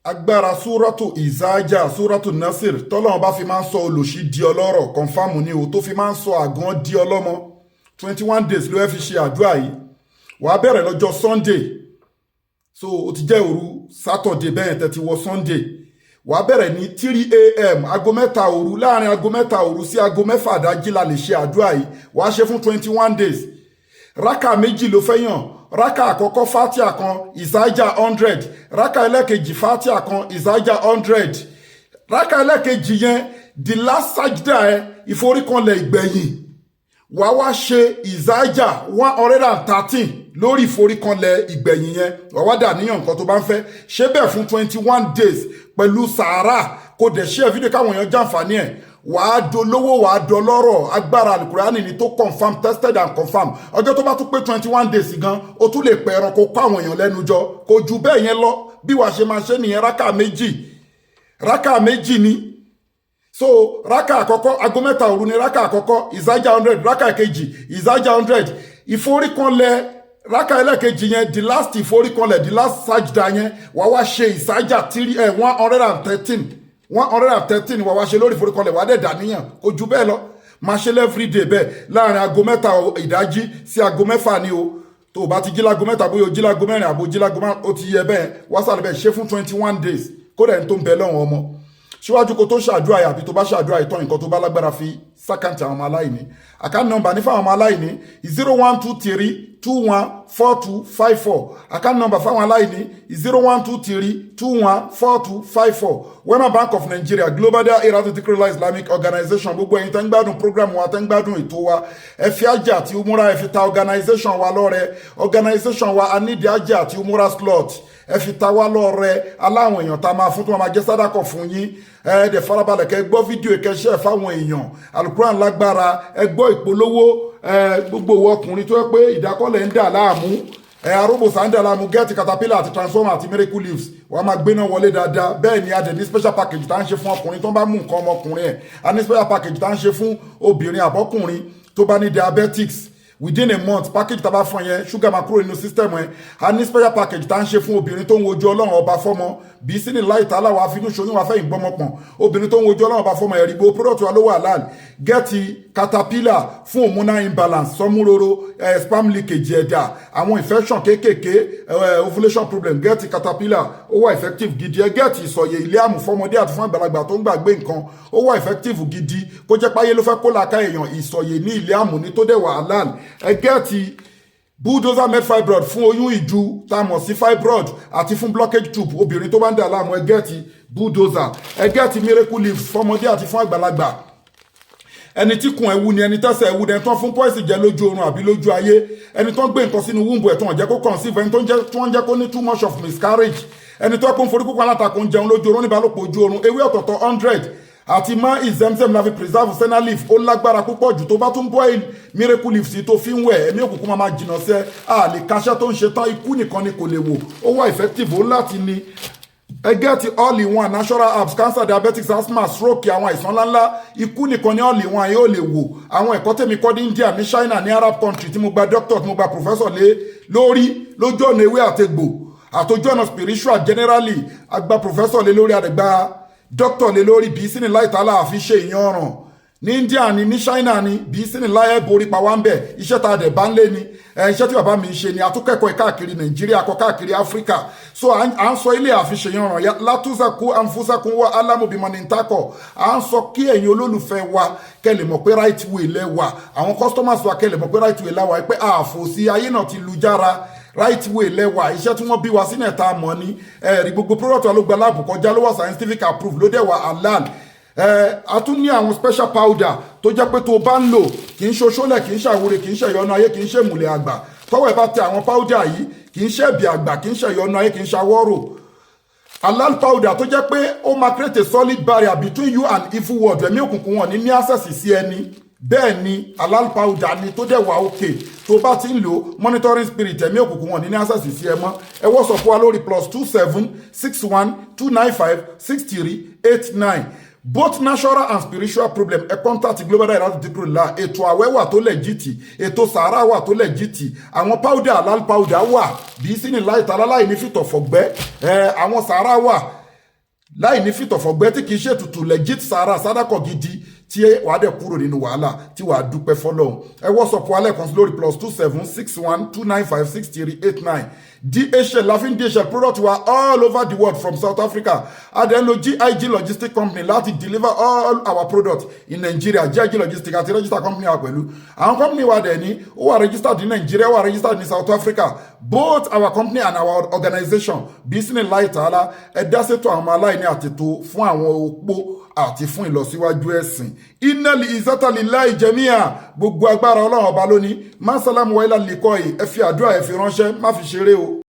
Agbára Súrọ́tù Ìzájà, Súrọ́tù Nasir, tọ́lọ́run bá fi máa ń sọ olòṣì di ọlọ́rọ̀, confirm ni o, tó fi máa ń sọ àgàn di ọlọ́mọ. 21 days ló fẹ́ fi ṣe àdúrà yìí. Wàá bẹ̀rẹ̀ lọ́jọ́ Sunday, so ó ti jẹ́ òru Saturday bẹ́ẹ̀ tẹ́tí wọ Sunday. Wàá bẹ̀rẹ̀ ní 3 a.m., aago 3 òru. Láàrin aago 3 òru sí aago 6 àdájí la lè ṣe àdúrà yìí. Wàá ṣe fún 21 days. Rákà 2 ló fẹ́ yàn. Rákà àkọ́kọ́, Fatia kan, Ìsájà 100. Rákà ẹlẹ́kejì, Fatia kan, Ìsájà 100. Rákà ẹlẹ́kejì yẹn, the last sajda ẹ, ìforíkanlẹ̀ ìgbẹ̀yìn, wàá wá ṣe Ìsájà 113 lórí ìforíkanlẹ̀ ìgbẹ̀yìn yẹn. Wàá wá dà níyàn nǹkan tó bá ń fẹ́. Ṣe bẹ́ẹ̀ fún 21 days pẹ̀lú sàárà. Kò dẹ̀ ṣe fídíò káwọn èèyàn jàǹfààní ẹ̀. Wàá dolówó, wàá dọlọ́rọ̀. Agbára Alukurani ni tó confirm, tested and confirm. Ọjọ́ tó bá tún pé 21 days gan, o tún lè pẹ̀ ẹran kó kó àwọn èèyàn lẹ́nu jọ. Kò jù bẹ́ẹ̀ yẹn lọ. Bí wàá ṣe máa ṣe nìyẹn. Rákà 2, rákà 2 ni. So rákà àkọ́kọ́, aago 3 òru ni rákà àkọ́kọ́, Ìsájà 100. Rákà kejì, Ìsájà 100. Ìforíkanlẹ̀ rákà ẹlẹ́kejì yẹn, the last ìforíkanlẹ̀, the last sajda yẹn, wàá wá ṣe Ìsájà three ẹ̀ 113, 113 wàá wá ṣe lórí ìforíkanlẹ̀. Wàá dẹ̀ dàníyàn. Kò jù bẹ́ẹ̀ lọ. Máa ṣe everyday bẹ́ẹ̀ láàrin aago 3 ìdájí sí aago 6 ni o. Tó o bá ti jí láago 3, bóyá o jí láago 4 àbò jí láago 5, ó ti yẹ bẹ́ẹ̀. Wá sàlẹ̀ bẹ́ẹ̀, ṣe fún 21 days. Kódà ẹni tó ń bẹ lọ́wọ́ ọmọ síwájú kó tó ṣàdúrà yìí, àbí tó bá ṣàdúrà ìtọ́, nǹkan tó bá lágbára, fi s'account àwọn ọmọ aláìní. Account number ní fáwọn ọmọ aláìní, 0123214254. Account number fáwọn aláìní, 0123214254, Wema Bank of Nigeria, Global Dahiratu Dhikrlahi Islamic Organization. Gbogbo ẹ̀yin tẹ́ ń gbádùn program wa, tẹ́ ń gbádùn ètò wa, ẹ fi Hajj àti umura, ẹ fi ta organization wa lọ́rẹ. Organization wa, a nídìí Hajj àti umura slot. Ẹ fi ta wá lọ́rẹ aláwọn èèyàn tá a máa fún, tó máa jẹ́ sádàkọ̀ fún yín. Ẹ dẹ̀ farabalẹ̀ kẹ́ gbọ́ fídíò, kẹ́ṣẹ́ fáwọn èèyàn. Alukuran lágbára. Ẹ gbọ́ ìpolówó. Ẹ gbogbo ìwọ ọkùnrin tó yẹ pé ìdákọ́lẹ̀ ń dà láàmú, ẹ aróbòsà ń dà láàmú, get caterpillar àti transformer àti miracle leaves, wàá máa gbéná wọlé dáadáa. Bẹ́ẹ̀ ni a dẹ̀ ní special package tá à ń ṣe fún ọkùnrin tó ń bá mú nǹkan ọmọkùnrin ẹ̀. A ní special package tá à ń ṣe fún obìnrin àbọ́kùnrin tó bá ní diabetics. Within a month, package tá a bá fún yẹn, sugar máa kúrò nínú system ẹ. A ní special package tá à ń ṣe fún obìnrin tó ń wojú Ọlọ́run Ọba fọ́mọ. Bí sínú láì tá aláwọ̀ àfinú ṣoyún wàá fẹ́yìn gbọ́mọ pọ̀n. Obìnrin tó ń wojú Ọlọ́run Ọba fọ́mọ, ẹ̀rí gbogbo product wa ló wà láàlì. Get caterpillar fún hormonal imbalance, sọmúroro, sperm leakage, ẹ̀dà, àwọn infection kéékèèké, ovulation problem. Get caterpillar, ó wà effective gidi. Ẹ get ìsọ̀yè ilé àmù fọmọdé àti fún àgbàlagbà tó ń gbàgbé nǹkan, ó wà effective gidi. Kó jẹ́ páyé ló fẹ́ kó làákà èèyàn, ìsọ̀yè ní ilé àmù ní tó dẹ̀ wà halal. Ẹ get bulldozer med fibroid fún oyún ìju tá a mọ̀ sí fibroid àti fún blockage tube. Obìnrin tó bá ń dà láàmú, ẹ get bulldozer. Ẹ get miracle leaves fọmọdé àti fún àgbàlagbà. Ẹni tí kun ẹwu ni, ẹni tẹ́sẹ̀ ẹwu ni, ẹni tó ń fún poison jẹ lójú oorun àbí lójú ayé, ẹni tó ń gbé nǹkan sínú womb ẹ̀ tó ń jẹ́ kó conceive, ẹni tó ń jẹ́ kó ní too much of miscarriage, ẹni tó kún forí kúkú alátakò, ń jẹun lójú oorun, níbalòpọ̀ ojú oorun. Ewé ọ̀tọ̀ọ̀tọ̀ 100 àti má ìzẹ́mzẹ́m la fi preserve senna leaf. Ó lágbára púpọ̀ jù. Tó bá tún boil miracle leaf sí tó fi ń wẹ̀, ẹ̀mí òkùnkùn máa jìnnà sẹ́. A lè kaṣẹ́ tó ń ṣe tán, ikú nìkan ni kò lè wò. Ó wà effective, ó láti ní. Ẹ get all in one natural herbs, cancer, diabetics, asthma, stroke, àwọn àìsàn ńláńlá, ikú nìkan ní all in one yóò lè wò. Àwọn ẹ̀kọ́ tèmi kọ́ ní India, ní China, ní Arab country, tí mo gba doctor, tí mo gba professor lé lórí, lójú ọ̀nà ewé àtegbò àtòjú ọ̀nà spiritual generally, agba professor lé lórí, àdẹ̀gbà doctor lé lórí. Bí sínú láìtàlá àfi ṣe ìyanràn ní India ni, ní China ni, bí sínú láyé borí pa wá ń bẹ̀. Iṣẹ́ tá a dẹ̀ bá ń lé ni iṣẹ́ tí bàbá mi ń ṣe ni. Àtúnkẹ́kọ̀ọ́ káàkiri Nàìjíríà, kọ́ káàkiri Áfíríkà. So à ń sọ ilé àfiṣèyànràn látúnṣàkú ànfúnṣàkún wọ alámùbímọ ní ntakọ. À ń sọ kí ẹ̀yin olólùfẹ́ wa kẹ́ lè mọ̀ pé right way lẹ wà, àwọn customers wa kẹ́ lè mọ̀ pé right way la wà, pé àfòsí ayé náà ti lu jára. Right way lẹ́wà. Iṣẹ́ tí wọ́n bí wa sínú ẹ̀ta mọ̀ ní ẹ̀rí. Gbogbo product wa ló gba lab kọjá, ló wà scientific approved, ló dẹ̀ wà halal. Ẹ a tún ní àwọn special powder tó jẹ́ pé tó bá ń lò, kì í ṣoṣólẹ̀, kì í ṣàwúre, kì í ṣẹ̀yọnu ayé, kì í ṣèmùlẹ̀ àgbà. Tọ́wọ́ ẹ bá tẹ àwọn powder yìí, kì í ṣẹ̀bì àgbà, kì í ṣẹ̀yọnu ayé, kì í ṣàwọ́rò. Halal powder tó jẹ́ pé ó máa create a solid barrier between you and evil world. Ẹ̀mí òkùnkùn wọn ní access sí ẹni. Bẹ́ẹ̀ ni, halal powder ni tó dẹ̀ wà òkè. Tó bá ti ń lò, monitoring spirit, ẹ̀mí òkùnkùn wọn ní access sí ẹ mọ́. Ẹ WhatsApp wa lórí +27 61 295 6389. Both natural and spiritual problem, ẹ contact Global Dahiratu Dhikrlahi. Ètò àwẹ̀ wà tó legit, ètò sàárà wà tó legit, àwọn powder, halal powder wà bí sínú láì tààlà láì ní fìtọ̀fọ̀gbẹ́ ẹ. Àwọn sàárà wà. Láì ní fìtọ̀fọ̀gbẹ́, tí kì í ṣètùtù, legit sàárà, sádàkọ̀ gidi, tí wàá dẹ̀ kúrò nínú wàhálà, tí wàá dúpẹ́ fọlọ́hún. Ẹ WhatsApp wa lẹ́ẹ̀kan sí lórí +27 612956389. DHL láfin DHL product wa all over the world from South Africa. A dẹ̀ ń lo GIG Logistic Company láti deliver all our products in Nigeria. GIG Logistics àti register company wa pẹ̀lú àwọn company wa dẹ̀ ní ó wà registered ní Nigeria, ó wà registered ní South Africa, both our company and our organization. Bisimilahi ta'ala, ẹ dá sétò àwọn ọmọ aláìní, àtètò fún àwọn opó àti fún ìlọsíwájú ẹ̀sìn. Innal izzata lillahi jamia, gbogbo agbára Ọlọ́run Ọba lónìí. Má sálámù wáyé lálẹ́kọ́ yìí. Ẹ fi àdúrà, ẹ fi ránṣẹ́, má fi ṣeré o.